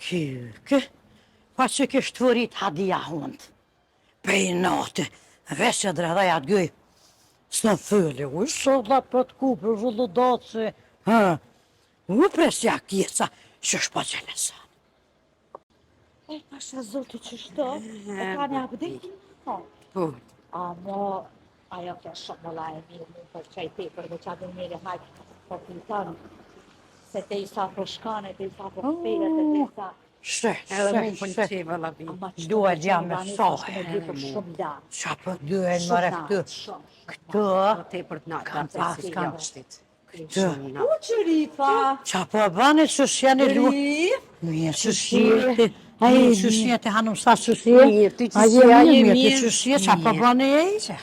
Ky, ky, pa që kish të vërit hadia hundë. Pej nate, veç e dredhaj atë gëj. Së në thële, u sot la për të kupë, u zhullu dotë ha, u presja kjeca, që shpo qelesan. E, pasha zoti që shto, e ka një abdi? Po. Po. Amo, ajo ke shumë vëlla e mirë, mu për qaj tepër dhe qa dhe njeri hajt, po fiton, se te i sa po shkane, te i sa po kthehet, te i sa... She, Edhe she, mu më she. pëlqej vëlla bi. Ama që Dua të gja me pëlqen, sohe. Vanessa, me për shumë lartë. Qa po dyhen Shumë mëre lartë, këtu? shumë, shumë Këtu, Po tepër të natë, Kam atë pas, si kam. jashtit. Këtë. Shumë natë. U që Rifa! Qa po bëni që shjeni lu? Rif! Mirë që shjeti, mirë që shjeti, hanum sa që shje? Mirë, ti që A je shje, a mirë, je mirë, ti mirë? që shje, qa po Mirë. bëni e?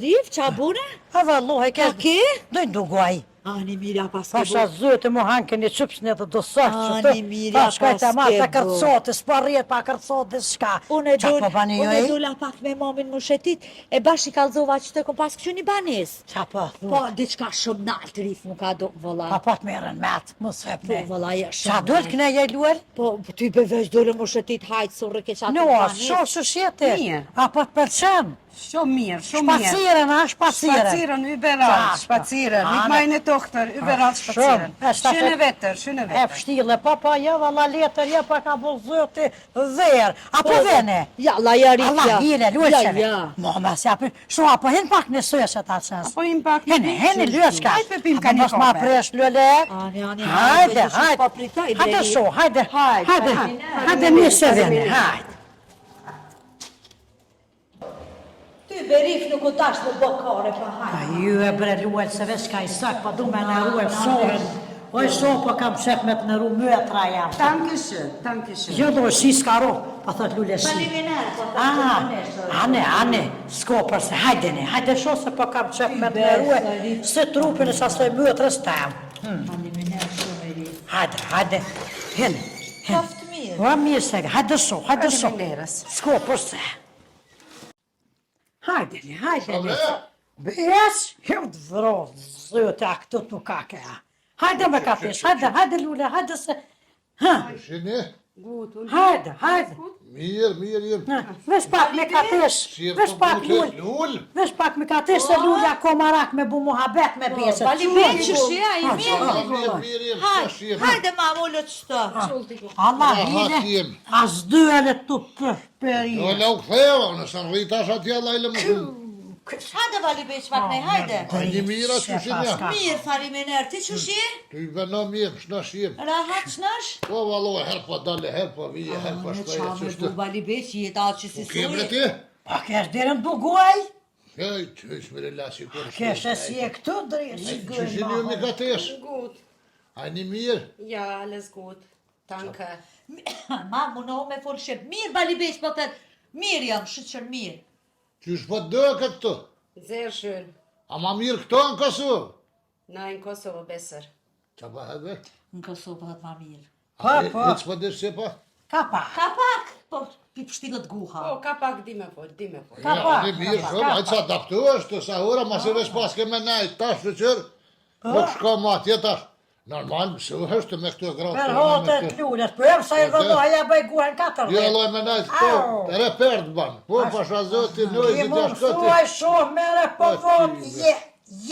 Rif, qa bune? A vallohe, ke, Ka ke? dojnë duguaj. Ani mira pas ke Pasha zëtë mu hanke një qëpsë një dhe do sërë që të Ani mirë, Pa shkaj të pas marrë ke të bo. kërcote, s'pa rrjet pa kërcote dhe s'ka. Unë e Qa dul, po bani jo unë e e? dula pak me mamin më shetit, e bash i kallzova që të kom pas këqy një banis. Qa po thu? Po, diçka shumë nalt, Rif, nuk ka do, vëlla. Pa po të merren me atë, mos e Po, pne. vëlla, je shumë Qa duhet nalt. këne je luel? Po, ty be veç dole më shetit, hajt, surrë ke qatë No, banis. sho së shjete. Mirë. A po të pëlqen? Shumë mirë, shumë mirë. Shpaciren, a shpaciren. Spazieren überall, Qa? spazieren. Mit Ane. meine Tochter überall spazieren. Shumë. E, sta Schöne se- Wetter, schöne E Wetter. pështile, pa pa, jo, valla letër, jo, pa ka bo zoti dherë. A po vene? Ja, la, ja, Rif, Allah ja. hile, luel Ja, qeve. ja. Mo, ma s'ja për, shu, a po hin pak në sësë ta qësë. Po hin pak në Hene, hene, luel qka. Hajde, pe pim ka A një mos ma kafe. presh lule. Ani, ani, Hajde, hajde, hajde. po pritoj, Hajde bre, shu, hajde. Hajde, Hajde, hajde. hajde mirë se vene, hajde. Ty be Rif nuk u tash më bë kare, pa hajt. Pa ju e bre luel se veç ka i sak, pa du me nëru e sohën. Oj so, po kam qef me të nëru mytra jam. Danke schön, danke schön. Jo, do, si s'ka ro, pa thot lule si. Faleminderit, po thot Ah, lule, sorry. ane, ane, s'ko përse, hajde ne, hajde sho se po kam qef me të nërue, se trupin e sasoj mytrës tem. Faleminderit shumë e Rif. Hajde, hajde, hene, hene. Qoftë mirë. Po mirë se, hajde sho, hajde sho. Faleminderit. S'ko përse. Hajde ne, hajde ne. Bre? Bes, jo të vro, zëtë, a këtu nuk ka ke. a. Hajde me kafish, hajde, hajde lule, hajde se... Ha, Shini? Gut, und hajde, hajde. Mirë, mirë jem. Ha, Vesh pak me katesh, Si e vesh po pak gute, lul, Lul? vesh pak me katesh se lulja ko marak me bu muhabet me besët. Bali be që shia, i mirë. Ah, Mirë, mirë jem, Hajde, sa jem. hajde ma ulët qëto. Allah Rahat hile, jem. a zdyele tu për peri. Jo, la u ktheva, unë s'në rri tash atje, lajle më shumë. Hajde Bali be që pak ne, hajde. A një mira që shin ja. Mirë, faleminderit. Ti që shi? Ty vëno mirë, shnosh jem. Rahat shnosh? Po valloj, herë po dale, herë po vije, herë po Në shkoje, qa me që bu shtë. Bali be që jeta që si Ke bre suri. ti? Pa kesh derën buguaj, Hej, qysh mire la si kur kesh e si e këtu drejt, si Që shini ju mi katesh? Gut. A një mirë? Ja, alles gut. Danke. Ma, munohu me fol shqip. Mirë Bali be që po thet. Mirë jam, shyqyr mirë. Qysh po dëket këtu? Sehr schön. A ma mirë këto në Kosovë? Nein, Kosovo besser. Qa pa hebe? Në Kosovë po thot ma mirë. Pa, po. Hiç po dish se pa? Ka pa. Ka pak, po pi pështilët guha. Po, ka pak di me fol, di me fol. Ka Ja, pak, një mirë ka shumë, pak. hajtë sa adaptuesh të sa ora, ma se veç pas ke me nejt, tash të qërë, nuk shko ma atje tash. Normal, mësuhesh të me këtu e gratë. Për hote të lules, po jam sa i vëlloj, ja bëj guhen katër Jo, vjet. lloj me nejt këto, Au. repert ban. Po, pasha zoti, Ki nojzi mu të shkoti. mësuaj shumë, mere po Po, vot, ti, je,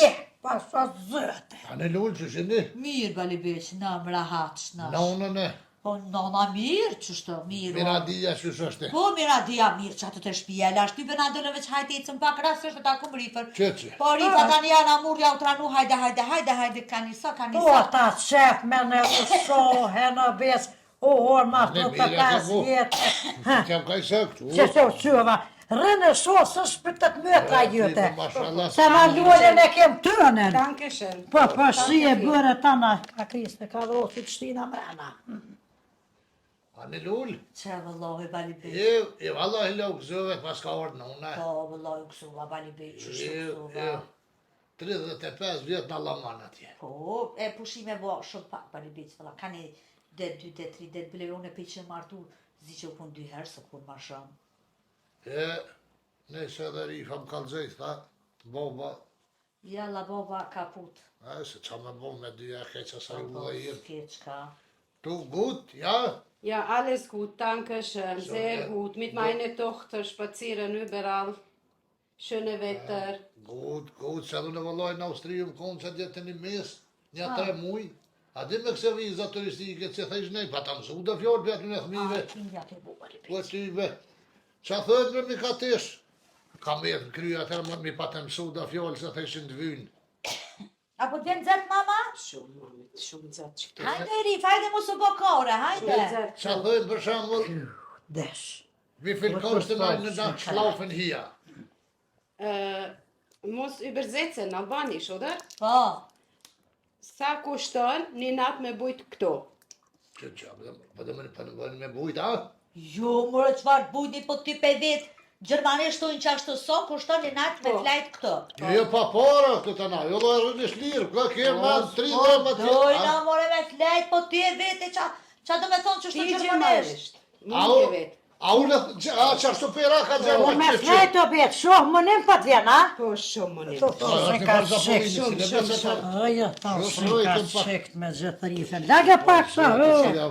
je, pasha zëte. A në lulë që shini? Mirë Bali be që nam rahat shnosh. Nonën e, Po nona mirë, qështo, mirë. o. Miradia që është. Po Miradia mirë që atë të shtëpia, lash ty na dolën veç hajde ecëm pak rast është ta kum Rifën. Që që? Po Rifa tani janë amurja u tranu, hajde hajde hajde hajde ka nisa ka Po nisa. ata qef me në usohe në bes, u orë ma Ne, të mirë, e ke 5 bu. vjetë. Ha, Kem kaj se këtu. Që se u qyva, rënë sho së shpytet mytra jëte. Mashallah. Se ma lulën e kem tënën. Danke schön. Po, po, si e bërë tana, ka kriste, ka vrosit shtina mrena. A në lulë? Çe vëllai Bali be. E, e vallahi la u gëzove pas ka ardhur nona. Po vëllai u gëzova Bali be, që E, u e, gëzova. 35 vjet në Allaman atje. Po, e pushime bo shumë pak Bali be, vëlla, ka një det, dy det, tri det, bile unë e pe që martu, zi që u pun dy herë, së kur ma shumë. E, nëse edhe Rifa më kallzoj, tha, baba, Jalla baba kaput. e, se qa me bo me dyja keq asaj Po, udha jem. s'ke çka. Du gut, ja? Ja, alles gut, danke schön, So, sehr ja. gut. Mit meiner Tochter spazieren überall. Schöne Wetter. Gut, gut, se edhe në vëllaj në Austri më konë që djetë një mes, një tre muj. A di me këse viza turistike që thejsh ne, pa ta mësu dhe fjallë për aty në thmive, Kindja të bukur. po ty be. Qa thëtë me mi ka tesh? Ka me të kry atëherë më mi pa të mësu dhe fjallë se thejshin të vynë. A po t'vjen nxehtë mama? Shumë, mami, shumë nxehtë që këtu. Hajde Rif, hajde mos u bë kore, hajde. Shumë nxehtë. Qa thëtë për shembull, Desh. wie viel kosten eine Nacht schlafen hier? Äh, muss übersetzen, Albanisch, oder? Po. Sa kushton një natë me bujt këtu? Që që, po dhe më po në me bujt, a? Jo, more çfarë bujni po ti pe vet. Gjermanisht thonë që ashtu so, kushton një natë me Po. flajt këto. Jo, jo pa para këtë të na, jo lloj rënë shlirë, ka ke ma 3 Po, dhe ma Dojna more me flajt, po ti e vete qa qa do me thonë që Ti shtu gjermanisht? gjermanisht. A Mund u, të vet. a unë, a që ashtu pera ka Po gjerman me flejt o bet, shoh më nim pa t'vjen, a? Po shumë më To nim. thonë se ka shekt. Shumë, shumë, shumë. Ajo, thonë Shumë, se shumë, ka shumë pak. shekt me gjithë rifën. Lage pak sa, hë.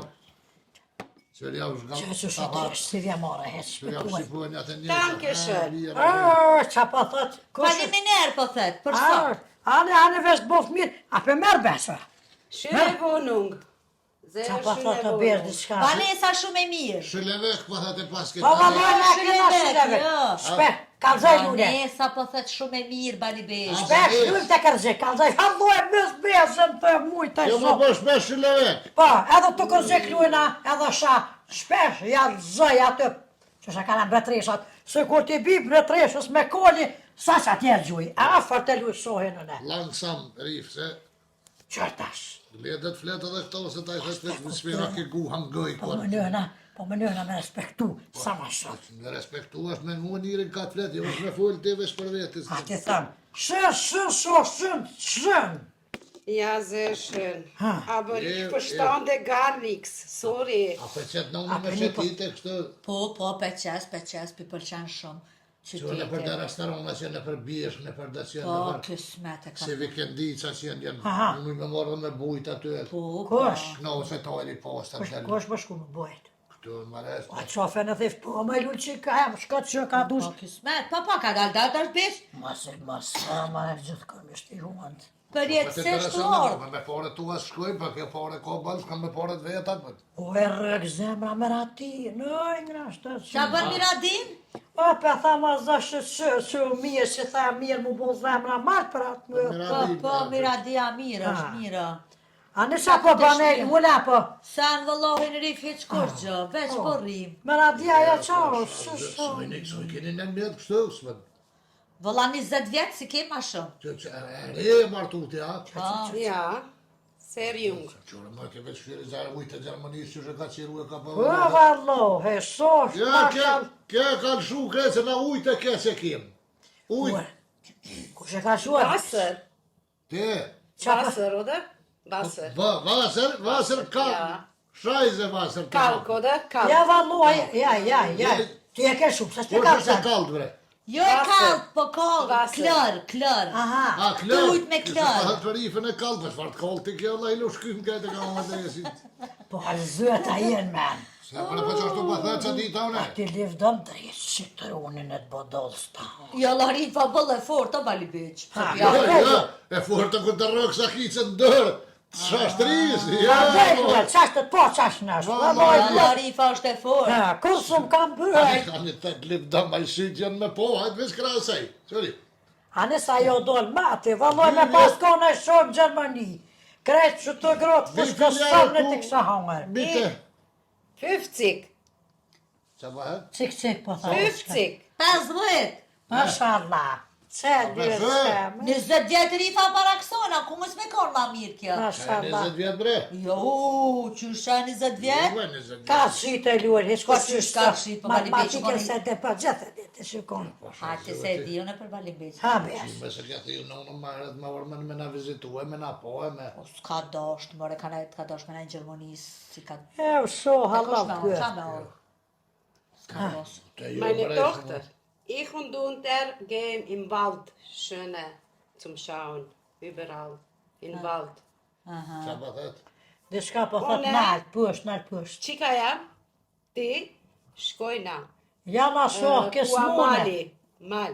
Qërja u zhgam. Që që që të si vja more, heq, Qërja u shpekuaj. shqipuan atë një. Danke schön. Arr, qa po thot? Kush? Faleminderit po thet, për sot. Arr, ane, ane vesh të bof mirë, a pe merr besa. Schöne Wohnung. Sehr Qa po schöne thot të berë Wohnung. diçka. Vanessa shumë e mirë. Shëlevek, po thatë paske. Po vallai na Shëlevek, kena shëlevek. jo. Shpe, kallzoj lule. Vanessa po thet shumë e mirë Bali Bej. Shpe, shkruajm te kërzi, kallzoj. Hallo e mës besën të mujt të Jo më shoh. po shpesh shëlevek. Po, edhe të kërzi klujna, edhe sha, shpesh ja zëj aty, që shë kanë mbretëreshat, se kur ti bi mbretëreshës me koli, sa që atje gjuj, a afër të luj shohin në ne. Langsam, rif, se Qërtash, Ledet flet edhe këto, se ta i thët vetë, më smira ke guham gëj, po më nëna, po më nëna me respektu, sa ma shumë. Me respektu është me ngu njirin ka të flet, jo është me fol ti veç për vete. A ti tham, shën, shën, shën, shën, shën. Ja, sehr schön. Ha. Aber Ja, ich ja. verstande gar nichts. Sorry. A pe qetë në A unë me pe një po- qetite kështu, Po, po, peqes, peqes, pi pëlqen shumë. që në për të Qyteti. restorana që në për biesh, në për dësje, Po, në për kismet e ka. se vikendica që janë janë, Aha. unë me morë dhe me bujt aty, Po, po. Kush? këno se tojri posta, Kush, del, kush më shku më bojt? këtu në mares, A qofe në thift, po më lull që ka jam, shka që ka dush. Po, kismet. Po, po, ka dal dal tash bish. Mos e mos, ma e gjithë kërë ishte i huant. Përjetësisht të orë. Me, me pare tua shkojmë, pa kjo pare ka bën, shkon me pare të veta, po. O e rëk zemra me rati, në i ngrashtë. Qa bën Miradin? O, pe tha ma zashë që, që mirë, që tha mirë, mu bo zemra marrë për atë më. Po, Miradin, po, Miradia mirë, Ha. është mirë. A në sa po bane, ula po. Sa në vëllohin rif hiç kurgjë, veç po rrim. Me radia ja qaro, së së. Sojni, soj keni në mjet kështu, s'më. Vëlla 20 vjet si ke ma shumë. Që që e re e martu ti, a? Po. Ja, sehr jung. Qërë më ke veç shkiri zare ujtë të Gjermanisë që ka qiru e ka pa. Po, vallo, he, sosh, Ja, ke, ke ka lëshu kre se na ujtë e ke se kem. Ujtë, Kush e ka shuar? Wasser. te, Wasser, oder? Wasser. va, vaser, vaser ka, Ja. shajze vaser. Kalk, oder? Kalk. Ja, vallo, ja, ja, ja. Ti e ke shumë, se s'pe Kush ka është e kallë, bre? Jo e Vaser. kallt, po kall, Vaser. klor, klor. Aha. A, klor. Tujt me klor. Se pa të rifën e kallë, po çfarë të kallë ti kjo, Allah i lushkym këtë ka më dresi. Po, alzët a jenë, men. Se për po çashtu po thënë ç'a dita unë. Ti livdëm drejt si trunin e të bodollsta. Jo, la rifa bëllë e fort, o bali biq. Ha, Jo, jo. jo, e fortë kur të rrok sakicën në dorë. Të Shashtris, ja. Ja, po, qash të po, qash në është. Vallai. Jo, la rifa është e fort. Ha, kur s'm kam bërë. Ani të livdëm ai syt janë me po, hajt veç krahasaj. Sorry. A nësa jo dol mati, valloj me pas kone shumë në Gjermani. Krejt që të grotë, Vi fush të sërnë të kësa hongër. Bite. 50. Qa bëhet? Cik, cik, po tha. 50. 50. Mashallah. Ce, Po, dy, be, ce. 20 vjet rifa para kësona, ku mos me konë ma mirë kjo? Mashallah. 20 vjet bre. Jo, qysha 20 vjet? Jo, 20 vjet. Ka shit e luar, hiç Po, ka qysh ka shit, po, Bali Beqi, Matematikën po, se të pa gjithë e ditë, shikon. Hajde se e di unë për Bali Beqi. Ha, bes. Me se ka thënë unë më herët më vërmën me na vizitue, me na po, e me... Po, s'ka dasht, more, ka, ka dasht me na në Gjermani, si ka... E, u so, E kush halal me orë, kë. qa me orë? S'ka dasht. Te jo, Meine bre, Tochter, ich und du und er gehen im Wald, schöne zum Schauen, überall, im Wald. Aha. Qa bëhet? Diçka po thot Unë- nalt, poshtë, nalt, poshtë. Qika jam, ti, shkojna. Ja ma shoh, Eh, ke kua smune. Mali, mal.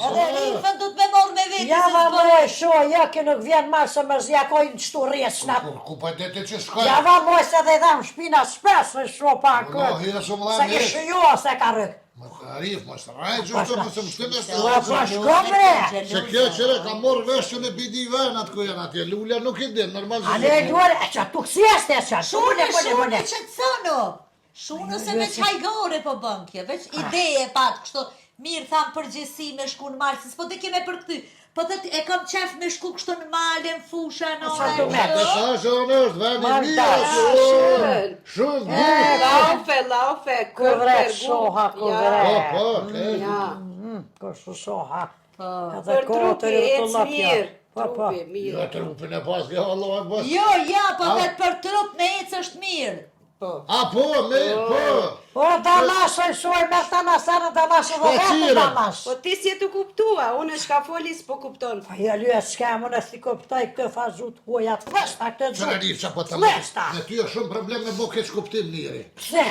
Edhe Rifën du të me morë me veti, Ja se ma s'bën. moj shoh, ja ke nuk vjen marrë se mërzia kojnë qëtu rjesë Ku, ku po dete që shkoj? Ja va moj se dhe i dhamë shpina shpesh se shoh pa Wallahi, kët. ja shumë Se vlla i shijoa se ka rrëk. Më Arif, mos rraj që të mos më shtimë se. Ua, po shko bre. Se kjo qëre ka morë vesh që në bidi ven atë ku janë atje, lulja nuk i din, normal A ne luare, e që tu kësi është e që, Shumë, shune, pone, shumë pone. qetësono. Shumë se veç hajgore po bën kjo, veç ideje pat kështu. Mirë tham përgjithësi me shku në mal, se s'po të keme për këty. Po thot e kam qef me shku kështu në mal, në fusha, në Sa ora. të me. Dhe sa është edhe në është vendi Mal mirë, dash. aty, o, Schön. shumë bukur. Laufe, laufe, Ku vret Körper, shoha, gut. ku Ja. vret. Po, po, ke. Ja. Mm, Kështu shoha. Po. Edhe Për kotër trupi, edhe ec të llapja. mirë. Po, po. Trupi, Jo, mirë. trupin e pas, jo, Allah, e pas. Jo, ja, po thot për trup me ecë është mirë. Po. A, po, me, po. Po, dalash, e shuaj me ta nasarë, dalash edhe vetë Shpaqire. dalash. Po ti si e të kuptua, unë e shka foli s'po kupton. Po jo, lyë, s'kam, unë si kuptoj këtë fazut huaja të fleshta, këtë Qëre gjut. Arif, që po të Fleshta. Me ty është shumë problem me bo keq kuptim njeri. Pse?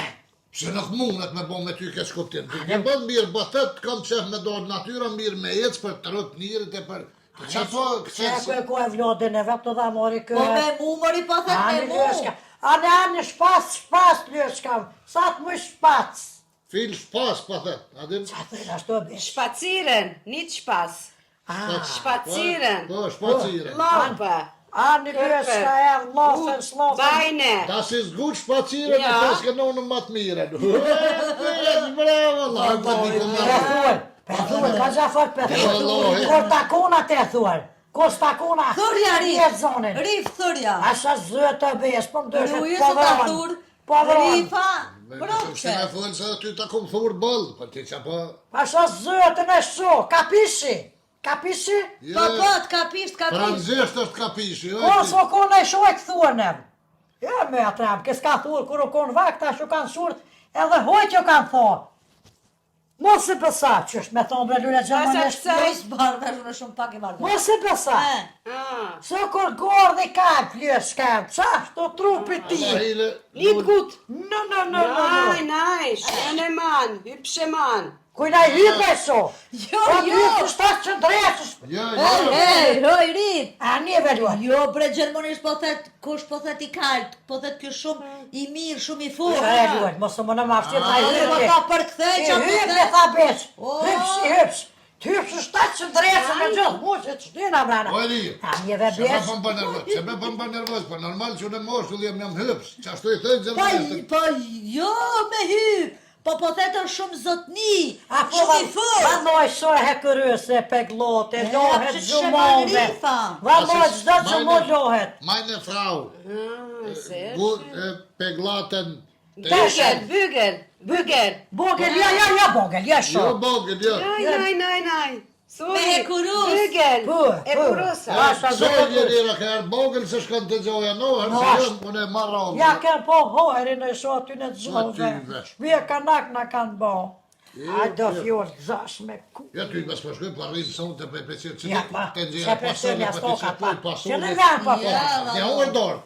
Pse nuk mundet me bo me ty keq kuptim. Ti ke bën mirë, po thët kam qef me dorë natyra mirë me ec për trup njerit e për Qa po, Që e ku e ku e vlodin e vetë dhe mori kë. Po me mu, mori po thot me Ani mu. lyë s'ka. Ani, ani, shpac, shpac, lyë s'kam. Sa të më shpac. Fil shpas, po thët. A din? Qa thënë ashtu e bish? Spazieren, nicht Spaß. Ah, Spazieren. Po, spazieren. Laufe. Ani lyë s'ka e lofen, Gut, slofen. Beine. Das ist gut spazieren, Ja. ja. das genau në më të mirën. Bravo, Allah, po di ku Pe më. thuaj, pe thuaj, ka gjafar pe thuaj. Wallahi. Kur takona te thuaj, kur s'takona, Thurja Rif. jetë zonin. Rif thurja. Asha zë të besh, po më dëshet, Ruje po se ta vron. thur. Po vron. Rifa, Se brokqe. me folë se ty ta kom thur boll, po ti qa po... Asha zë të në shu, kapishi, kapishi? Po po, të kapish, të kapish. Franzisht është kapishi, Ko s'o konë e shu e këthua nem. Ja me atë jam, ke s'ka thurë, kur u konë vakt, tash u kanë shurt, edhe hojt ju kanë thonë. Mos e bësa, që është me thonë bre lule gjermanisht. Pasa Jo s'barë, vesh unë shumë pak i marrë. Mos e bësa. Eh. Ah. Se kur gordhi ka, plje s'ka, qashtu trupi ti. Hile, Nicht gut. No, no, no, no, no. Nein, nein, schöne Mann, hübsche Mann. Kujna i hype so. Jo, Po jo. hype shtatë që ndresës. Jo, Hej, jo. hej, hej, Rif. A një veluar. Jo, bre, gjermanisht po thet, kush po thet i kalt, po thet ky shumë i mirë, shumë i fortë. E luar, mos më në mafti, ta i Edhe po hype. ta përkthej I që po hype, thet. tha beq. O. Hypsh, i hypsh. Të hypsh shtatë që ndresës me gjithë muqe që shtina mrana. Po e di. A një ve Se me beq. bën bën nervoz, se me bën bën nervoz, po normal që unë moshë, jam jam hyps, që ashtu i thënë Po, gjermanisht. po, jo, me hyp. Po po thet është shumë zotni, A po shumë i fortë. Valloj so e hekërëse, peglote, E, lohet pse gjumove. shemon rifa. Valloj çdo gjumo lohet. Meine Frau, Ah, sehr gut, eh, beglaten, Bügel, Bügel, Bügel. Bogel, ja, ja, ja, bogel, ja jo sho. bogel, jo. Nein, nein, nein, nein. Sorry. Me hekurus. Bügel. Po, po. Hekurusa. Asha So zotëri. njeri ka ardhë bogel se shkon të gjoja, no, herë No, se ashtë. jam, unë e marra o. Ja ken po hoerin e sho aty në gjove. tyve. Shpje kanak na kanë bo. A do fjol zash me ku. Ja ty mas po shkoj, po arrim sonte po e pëlqen që Ja ti pa, të se nxjerr pëlqen ja po ti stoka që pa. po Që në vend po po. Ja, Ja unë dorë.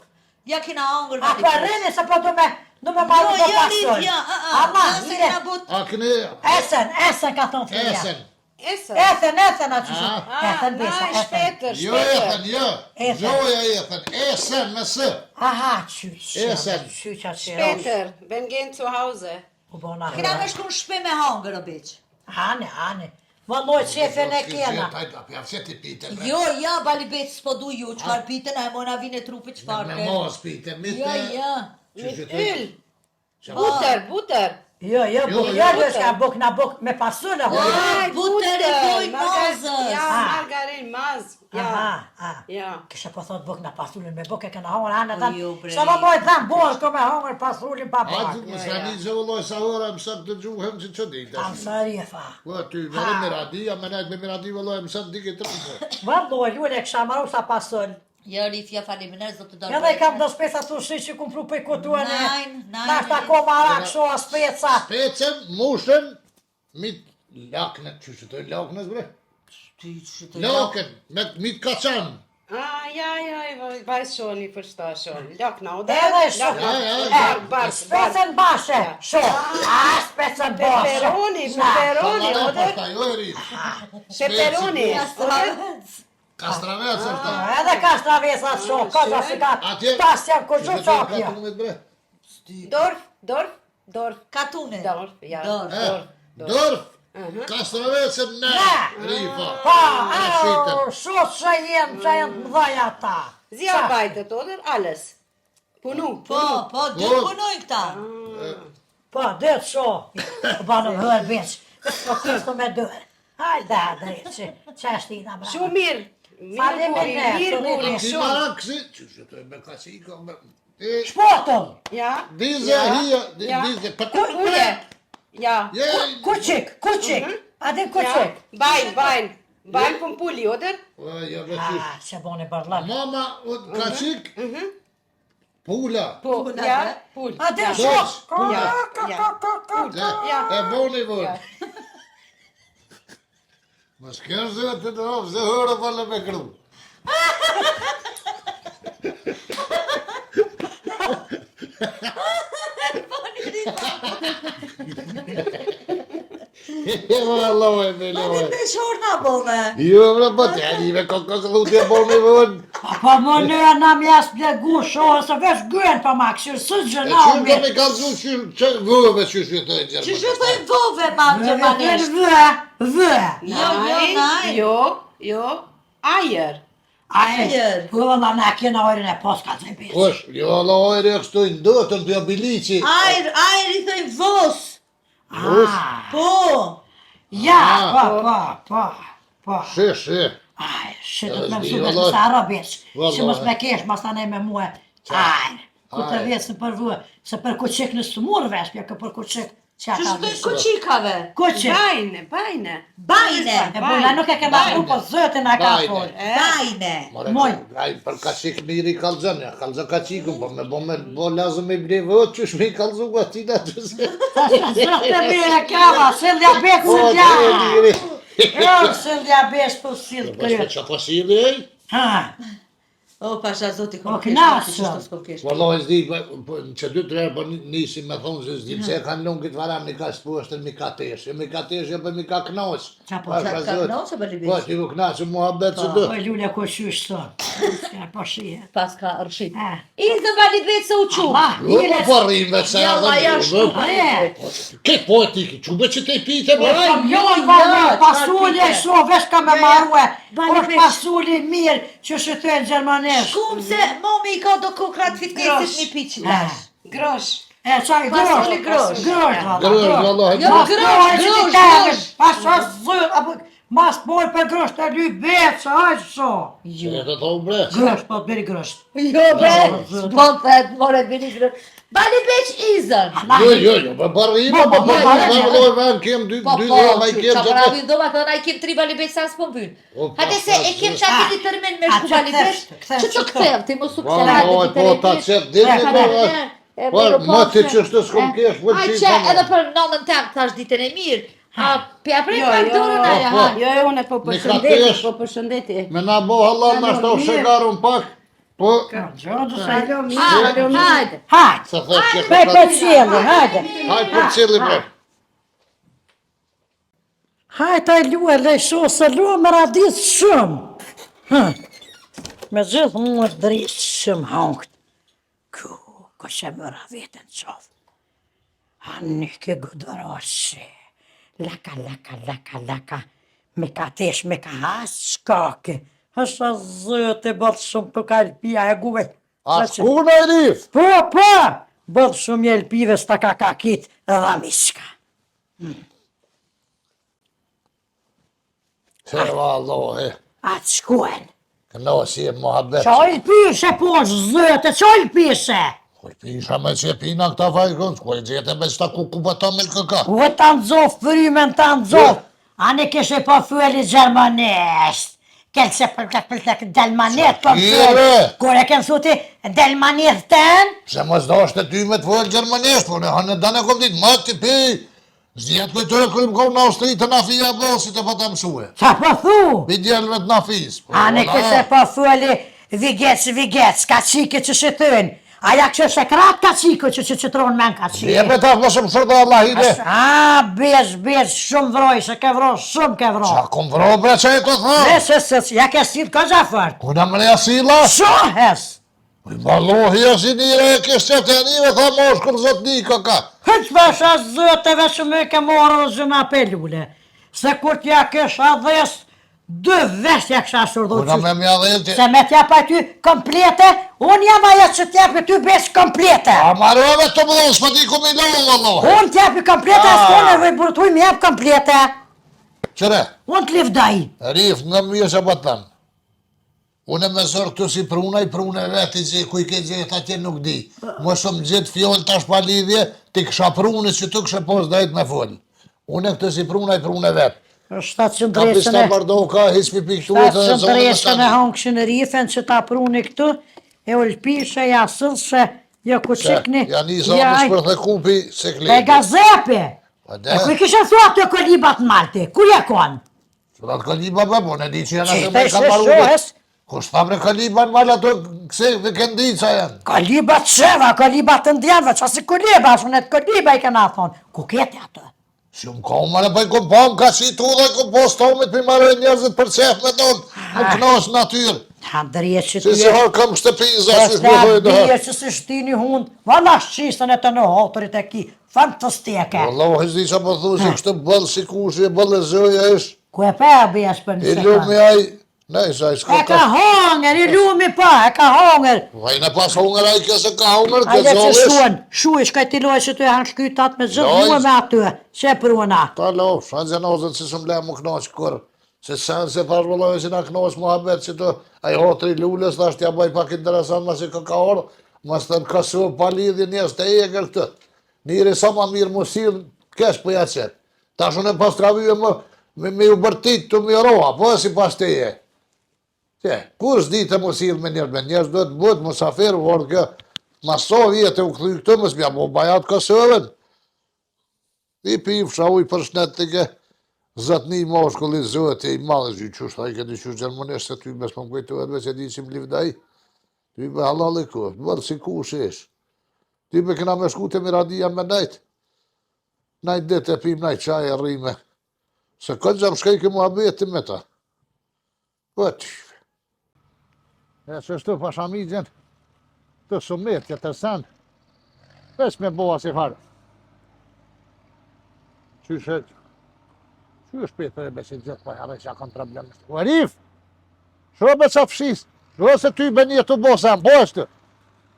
Ja kena hongër A po rrini se po do me do me marrë Jo, do jo, pasoj. Rif, ja, a, a, Ama, a, se mire, kena but. A këne Esen, esen ka thonë fëmija. Esen. Esen. Ethen, ethen aty. Ah. Ah, Ethen besa, nein, ethen. später, Jo später. ethen, jo. Ethen. Gjoja ethen. Esen me s. Aha, qyq. Esen. Qyq aty. Später, wenn gehen zu Hause. U bona. Kena me shku në shtëpi me hongër, o biq. Hane, hane. Valloj qefin e kena. A pja pse ti pite? bre? Jo, ja, bali bet, s'po du ju, çfarë pite, na e mojna vinë e trupit çfarë. Me ke. mos pite, mit. Jo, jo. Që Mit Öl. Butter, Butter. Jo, jo, Jo, buk, jo. jo, jo, s'ka buk na buk me pasune. ho. Ai, butter e thojnë Margar- mazës. Ja, Ah. Margarin, maz. Ja. Aha, aha. Ja. Kisha po thot buk na pasulin me buk e kena hongër anë Po than. jo, bre. Sa më moj than buk ko me hongër pasulin pa A buk. ti mos ani që vëllai sa ora më sa të gjuhem që ço ditë. Am sa rifa. Po ty vërë miradi, a më nek me miradi vëllai më sa dike trupë. Valloj, lule kisha marru sa pasul. Jo, Rif, ja faleminderit, zot të dorë. Edhe i kam do speca tushi që kum pru për kutuane. Nein, nein, Na shta ko marak sho a speca. Pecën, mushën, mit laknët, që që të laknës bre? Ty që të Lakën, me mit kaçan. Ah, ja, ja, ich weiß schon, ich verstehe schon. Lockner, oder? Edhe sho. Ja, ja, ja. Bark, bark, Specën bashe, sho. A, specën bashe. Peperoni, Na. peperoni, Po, oder? pastaj, o e ri. Peperoni. Kastravec. Kastravec është. Edhe kastravesa sho, ka si ka, Atje. tas jam kërgju qakja. Katunit, bre. Dorf, Dorf, Dorf. Katune. Dorf, ja. Dorf. Eh, Dorf. Kastravec e ne. Ne. Rifa. Pa, E shitën. au, sho që jenë, që janë të mëdhaja ata. Sie arbeitet, oder? Alles. Punu, Po, punu. po, dy Po. punojnë këta. Po, dhe të sho, po në hërë veç, po kështu me dërë. Hajde, hajde, që, që është i na brava. Shumë mirë. Mirë Faleminderit, buri, mirë buri, Ti shumë. marak kësi, që që të me kasika, me... E, Shpotën, Ja. Dize, Ja. hija, Ja. dize, për Uje. Ja. Je, kuqik, kuqik, a din Ja. kuqik. Bein, Bein. Bein vom Pulli, oder? O, ja, veç ish. Ah, se bone bërlak. Mama, o, kaçik, pula. Po, Pula, ja, ne? Pul. A din Ja. sho, Pula. Ja. Ja, Ja. e boni vonë. Mos kërë zë të të rofë, zë hërë vëllë me gru. E vëllë e me Bali lojë. peshor na bove. Jo, vë, po të e me kokë këllu boni vonë. A po më në na mja spjegu sho, se veç gyen pa ma këshirë, së E gjëna që do me kalzu që që vëve që që të e Që gjermën. që thojnë vove ma në gjermanisht? Vë, vë. Jo, jo, nein. Jo, jo. Eier. Ajër. Po valla na kena ojrën e pas ka të bëj. Kush, jo, Allah, ojre, kështu i ndotën për biliqi. Ajr, ajr i thojnë vos. Ah. Po. Ja, Ah. po, po, po, po. Shi, shi. Aj, shit, Edhe të me s'di, mësu veç valla. mësa arabisht, Valla, që mos me e. kesh, mas tani me mue. Aj, ku të Aj. vjesë në përvue, se për kuqik në sëmurë vesh, pja kë për kuqik, që Që ata që thojnë vjesë. kuqikave? Kuqik. Beine, beine. Bajne. E bula nuk e kena Bajne. pru, po zëtin a ka Bajne. fol. Bajne. More, Moj. Ai për kaçik miri kallzon, ja kallzon kaçikun, po me bo me bo lazëm me ble vot, qysh me i kallzu atina që se. Zëtë mirë e kava, sillja besë, Po, sillja. dhe miri. Jo, sillja besë, po sill Po s'me krye. qa po silli ej? Ha, O, pasha zoti Po, kom kesh, knaqë. që shto s'kom kesh. Wallahi s'di, po- po, në që dy tre herë po nisi me thonë se s'di pse e kanë lënë këtë varam mi ka sposhtën mi ka tesh, e mi ka tesh e po mi ka knaq. Qa po, Pasha qa- ka Zot. knaq, apo Libish? Po, ti u knaq muhabet që do. po lule ku shysh sot. S'ka po shihet. Pas ka rëshit. Ha. Izë bali vetë se u qu. Allah, Jo, po mire, po rrim vetë se Ja, erdhëm. ma ja jo, shku. po. E, Ke po e ti, çu be që te pite mo? Kam jo, jo, valla, çfarë pasuli pite? sho, veç ka me marrue. Bali Është veç. pasuli mirë që shëtojnë gjermanisht. Shkum se momi i ka do kokrat fitnesit Grosh. një piqë tash. Grosh. E, qaj, grosh. Pasuli grosh. Grosh, valla. Grosh, valla, Jo, Mas grosh, po, e që ti grosh, temin, grosh. Pas është zyrë, apo, mas po e për grosh të ly betë, që është so. E të thonë bre. Grosh, po, bëri grosh. Jo bre, s'po thet, more bini grosh. Bali veç izën. Jo, jo, jo, po po rrim, Po, po po, po po, po po, po po kem dy Po dy po, dhoma i kem qa që pra vin doma, thënë, ai kem tri bali veç sa s'po mbyn. O, Hajde se e kem pasha, që Ah, aty determin me a, shku që bali kthesh, veç. kthesh, Që të që kthev, ti mos u Po, kthev, po, hajde po, ta qep dini, E, po, E, Po, po, më ti që shtë s'kom kesh, po Ai që i që thonë. edhe për nënën tem thash ditën e mirë. A pja prej Jo, pak jo. dorën aja, Po, po. ha. Jo, jo, unë po Mi përshëndeti, katesh. po përshëndeti. Me na bo halal, na shto shekarun pak, po, Gjë, do se. Alo, mirë, Ha, alo, mirë. hajde. Hajde, se thash që pe për qeli, hajde. Hajt për qeli bre. Hajde ta lue, lej sho, se lue me radit shumë. Hë. Me gjithë mua dritë shumë hankt. Ku, ku që mëra vetën qofë. A një ke gudoroshe. Laka, laka, laka, laka. Me ka tesh, me ka has shkake. Hësha zëtë e bëllë shumë të ka lpia e guve. A shku në Elif? Po, po! Bëllë shumë je lpive s'ta ka kakit dhe mishka. Se vallahi, A të shkuen. kënaqësi e muhabet. Qa lpishe po është zëtë, qa lpishe? Po pisha me që pina këta fajkon, ku e gjete me qëta ku ku pa me këka. U ta nëzof, frymen ta nëzof. A ne kishe po fyeli gjermanisht. Kel se për të për të delmanet po Qa fyeli. kire? Kur e kem thuti delmanishtën, Pse mos do është ty me të folë gjermanisht, po në hanë dane kom ditë, ma ti pi. Zjetë për tërë kërëm kohë në Austri të Nafija Abbasit e pa ta mësue. Qa po thu? Pi djelëve të Nafis. Po, A ne kështë po thueli vigec, vigec, ka qike që shë thënë. A ja kështë se krat ka qike që që që tronë men ka qike. Jebe ta mos më thërë Allahine. A, bez, bez, shumë vroj, se ke vro, shumë ke vro. Qa kom vro bre që e të thë? Ne se se, ja ke silë ka gjafart. Ku në mreja sila? Shohes! Vallohi e si njëre e kështë të njëve, tha moshkull zotni ka. Hiq vesh as zëtë e vesh më ke marrë dhe zëna pe lule. Se kur t'ja kisha dhes, dy vesh t'ja kisha shurdhu. Kuna me mja dheti. Se me t'ja pa ty komplete, unë jam ajo që t'japi ty besë komplete. A marrove të më dhonë, s'po di ku mi lonë, vallohi. Unë t'japi komplete, as unë e vëj mi jap komplete. Qëre? Unë t'livdaj. Rif, në mirë që po të them. Unë me zor këtu si pruna, i prune vetë i gjej, ku i ke gjetë atje nuk di. Më shumë gjithë fjollë tash pa lidhje, ti kësha prunë që tu kësha pos drejt me folë. Unë këtu si pruna, i prune vetë. 700 Ka drejtën pista e... bardo, ka hiq pi pikturit edhe 700 zonën e drejtën e tani. honkëshin rifen që ta pruni këtu, e ulpishe, ja sillshe, jo ku qikni. Ja nisa ja, aj- për dhe kupi se E kleti. gazepe! Po E de, ku i kishe thua të kolibat në Malte? Ku ja konë? që të koliba be, po në di që janë Që atë me i ka theshe maru. shohes, Kush tha bre koliba në mal ato këse dhe këndica janë. kolibat sheva, kolibat të ndjenve, që si koliba, shumë e të koliba i kena thonë. Ku keti atë? Si më ka mërë, po i kom pa, më ka qitu dhe kom po stomit për marrë njerëzit për qef me donë, më knash në natyrë. Ha ndrije që Si ty si harë kam shtëpiza, si Është shmë thojë do dije që si shtini hund, valla shqisën e të në hotorit e ki, fantastike. Wallahu, hiç di që po thu, se kështë bëllë si kushi, e bëllë e zëja ish, Ku e pe bjes për një i sekund? lumi aj, nejse, ai s'ka E ka hongër, i lumi pa, e ka hongër. Vaj në pas hongër, ai kjo se ka hongër, kjo Ajde që zollish. shuan, shuaj, shkaj ti lojë që ty hanë shkytat me gjithë Lojë. mua me aty, që e pruana. Ta lofsh, anë gjenozët si s'më le më knaq kur. Se sen se thash vëllai si na knaq muhabet që të ai hotri lulës thash t'ja bëj pak interesant masi ka ka ardh, mos të ka su pa lidhje njerëz të egër këtë. Njëri sa ma mirë mu sill, kesh po ja qet. Tash unë pas travyje më me, me ju bërtit të më roha, po e si pas teje. Qe, kur s'di të mu sill me njerëz, me njerëz duhet bëhet musafir, u ardh kjo. Ma so vjetë u kthy këtë, mos m'ja bo bajat Kosovën. I pifsha ujë për shnet të ke zotni moshkulli zoti i madh që qysh tha i ke di qysh gjermanisht se ty bes po më kujtohet veç e di që më livdaj. Ty be halal i ku, bërë si kush ish. Ty be kena me shku te Miradia me nejt. Naj ditë e pim, naj çaj e rrime. Se këtë gjam shkaj ke muhabeti me ta. Po ty. E që shtu pashamigjen, të sumet, tjetër sen, veç me boa si farë. Qysh e, qysh Petër e besit gjithë po jarre që kam problem. O Arif, sho be qa fshis, sho se ty be një të bo sen, po është.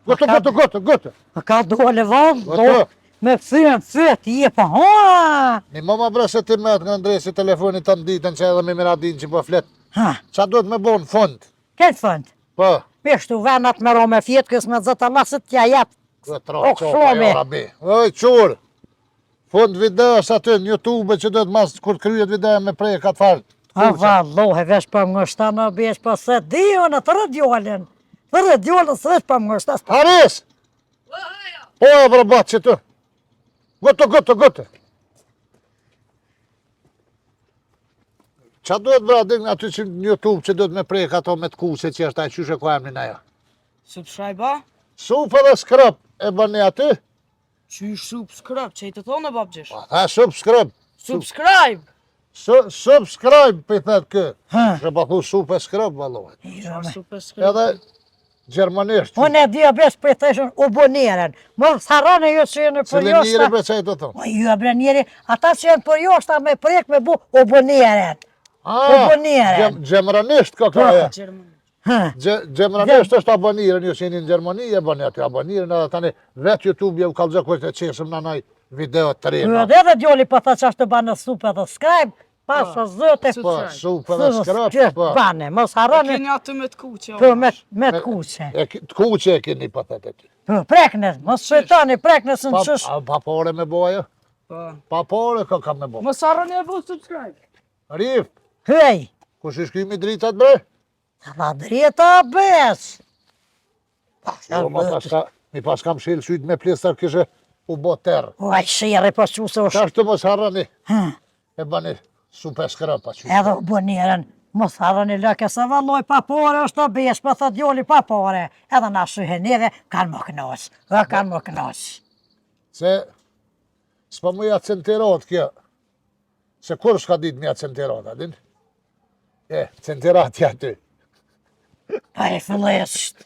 Gotë, gotë, gotë, gotë. Ma ka dole vallë, do, Gotë. me thyen, thyet, je po, ha, Një mama bre se ti met nga ndresi telefonit të ditën që edhe me Miradin që po flet. ha, Qa duhet me bo në fund? këtë fënd. Po. Me shtu venat me ro me fjetë, kësë me zëtë Allah se t'ja jep. Dhe tro, O, qopa, këshomi. jo, rabi. Oj, qurë. Fund videos aty në Youtube që duhet mas kur kryet video me prek atë farë. A vallohe, vesh pa më ngështa në besh, pa se di unë, të djolën. Të djolën, se vesh pa më ngështa. Haris! Po e vërbat që të. Gotë, gotë, gotë. Qa duhet bra, din aty që në Youtube që duhet me prek ato me të kuqe që është ai qysh e ka emrin ajo. Subscribe a? Sup edhe skrëp e bëni aty. Qysh subscribe, që i të thonë babgjysh? Po tha subscribe. Subscribe! Su, subscribe për i thet kë. Ha. Që po thu sup e skrëp vallohet. Subscribe. Edhe gjermanisht. Unë e di o besh për theshën u boneren. Mos harroni ju që jeni për Cili njëri joshta. bre që i të thonë? O ju e bre njeri, ata që janë për joshta me prek me bu u boneren. Ah, U boneren. Gjermanisht ka ka ajo. Gjermani. Ha. Gjermanisht është aboniren, ju që jeni në Gjermani e bëni aty aboniren edhe tani vetë YouTube ju kallëzoj kur të qesim në naj video të re. Ju edhe edhe djoli po tha që është të banë sup edhe scribe, pas o zëte. Po, sup edhe skrap, po. Bane, mos E harroni keni aty me të kuqe. për me, me të kuqe. E ki- të kuqe e keni po thotë aty. Po, prekne, mos shëtoni, prekne se Pa, në qysh. a, pa pore me bo ajo? Po. Pa pore ka ka me bo. Mos harroni e bu subscribe. Rif, Hej, kush i shkrimi dritat bre? ta drita bes. Jo, ma pas ka, mi pas kam shil syt me plestar kishe. U bo terr. O, ai sherri po qu se është. Tash të mos harroni. E bëni subscribe pa qu. Edhe u bë njerën, mos harroni like se valloj pa pare është të besh, po thot djali pa pare. Edhe na shyhe neve, kanë më knaq, dhe kanë më knaq. Se s'po më ja centirat kjo. Se kur s'ka ditë më ja centirat, a din? E, centirat ja ty. Pa e fëllesht.